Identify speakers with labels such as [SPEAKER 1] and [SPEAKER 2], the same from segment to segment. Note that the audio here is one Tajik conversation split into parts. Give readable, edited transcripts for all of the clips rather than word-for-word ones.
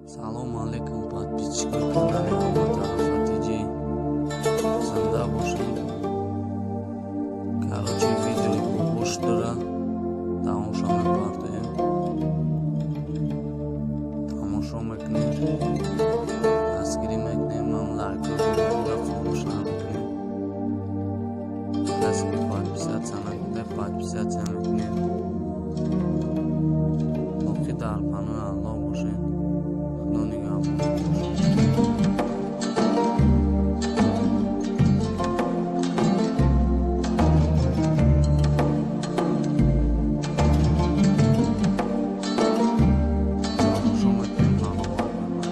[SPEAKER 1] Салому алейкум, подписчики канали Ҳаматарафа ТЖ. Зинда бошед. Короче, видеои бобош дора, тамошо мепартоем, тамошо мекунем, дастгирӣ мекунем, ман лайкро фаромӯш намекунем. Касе ки подписаться накарда, подписаться мекунем. Боқӣ дар паноҳи Аллоҳ бошед. Худо нигаҳбон бошад. Тамошо мекунем, ҳаловат мебарем.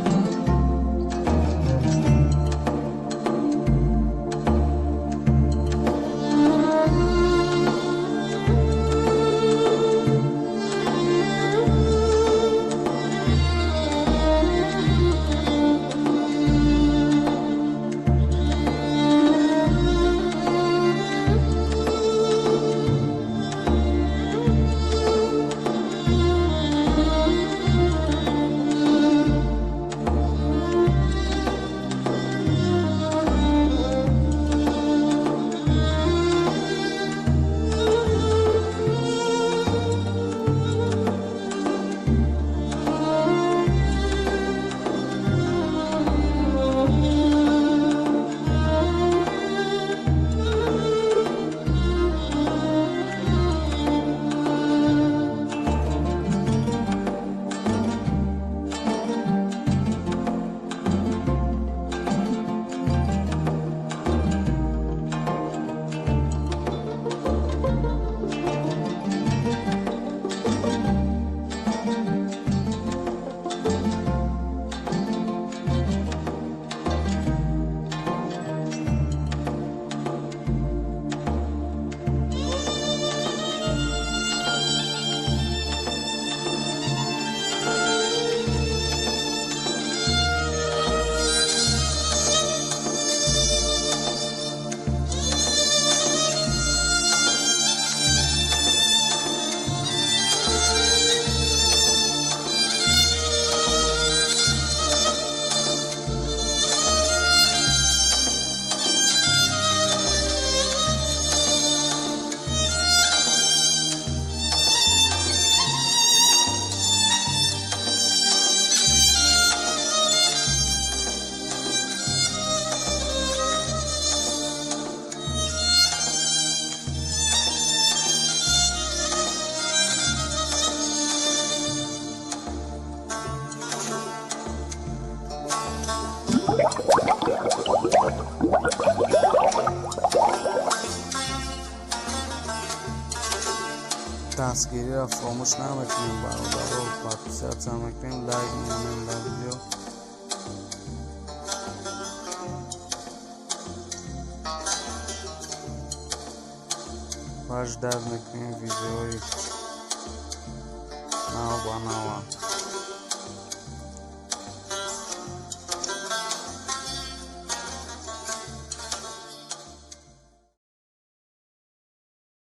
[SPEAKER 1] Дастгириро фаромӯш намекунем, бародаро, подписаться мекунем, лайк мемонем дар видео. Ва ждать мекунем видеои нав ба нава.